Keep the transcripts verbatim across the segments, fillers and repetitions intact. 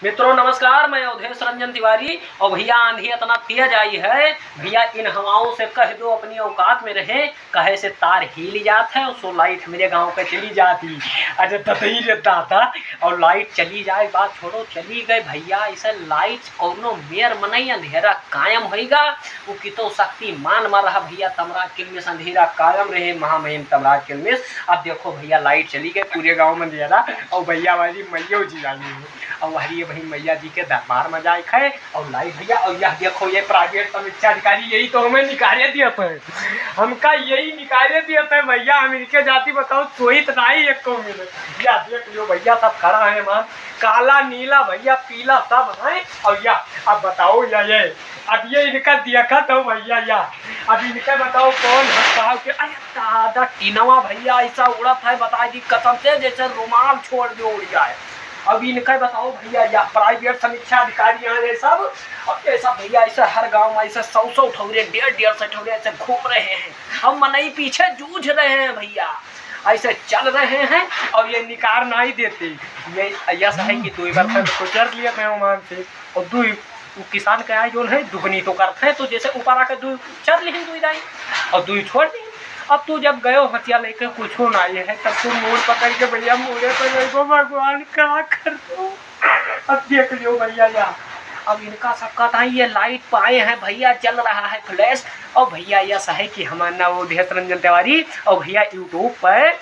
मित्रों नमस्कार, मैं अवधेश रंजन तिवारी। और भैया, आंधी इतना तेज आई है भैया, इन हवाओं से कह दो अपनी औकात में रहें, कहे से तार हिल जात है और सो लाइट हमरे गाँव पे चली जाती। अरे ददई रे दादा, और लाइट चली जाए, बात छोड़ो, चली गए भैया। ऐसे लाइट कौनो मेर मनई अंधेरा कायम होइगा, वो कितो शक्तिमान मा रहा भैया, तमराज किलमिस अंधेरा कायम रहे, महामहिम तमराज किलमिस। अब देखो भैया, लाइट चली गए, पूरे गाँव में अंधेरा, और भैया हमारी मैयो जी आई है, और हमारी भाई मैया जी के दरबार में जाए खाए, और लाइट भैया, और यह देखो, ये प्राइवेट समीक्षा अधिकारी, यही तो हमें निकाले दिए थे, हमका यही निकाले दिए थे भैया, हम इनके जाति बताओ, सोइत नहीं एक को मिले। या देख लो भैया, सब खड़ा है वहाँ, काला नीला भैया, पीला सब है। और या, अब बताओ या ये, अब ये इनका देखत हो भैया या, अब इनका बताओ कौन हंसता है कि अरे दादा टीनवा भैया ऐसा उड़त है, बता दी कसम से जैसे रुमाल छोड़ दे उड़ जाए। अब इनका बताओ भैया या प्राइवेट समीक्षा अधिकारी यहाँ ये सब, अब ये सब भैया ऐसे हर गाँव में ऐसे सौ सौ ठौरे, डेढ़ डेढ़ सौ ठौरे ऐसे घूम रहे हैं, हम मनई पीछे जूझ रहे हैं भैया, ऐसे चल रहे हैं और ये निकार नहीं देते। ये यस है कि दो बार से तो चर लिया मैं ओमान से, और दो वो किसान के आय जोन है दुगनी तो करत है, तो जैसे ऊपर आके दो चर लिहिन दो दाई और दो छोड़ दी। अब तू जब गयो हथिया लेके कुछो ना ये है, तब तू मूड़ पकड़ के भैया मूड़े पर गई को भगवान का कर दो। अब देख लियो भैया या, अब इनका सबका ताई ये लाइट पाए हैं भैया, जल रहा है फ्लैश। और भैया यस है कि हमारा नाम अवधेश रंजन तिवारी, और भैया YouTube पर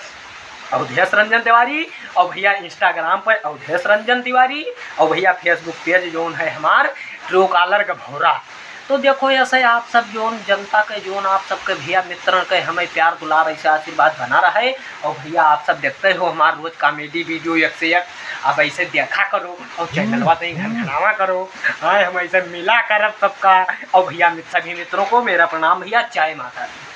अवधेश रंजन तिवारी, और भैया Instagram पर अवधेश रंजन तिवारी, और भैया Facebook पेज जोन है हमार ट्रू कॉलर का भौरा। तो देखो ऐसे आप सब जोन जनता के, जोन आप सबके भैया मित्रन के हमें प्यार दुलार ऐसे आशीर्वाद बना रहे। और भैया आप सब देखते हो हमार रोज कॉमेडी वीडियो एक से एक, अब ऐसे देखा करो और चैनलवा तई घनघनावा करो। हाँ, हम ऐसे मिला करब सबका। और भैया मित-, सभी मित्रों को मेरा प्रणाम भैया, जय माता दी।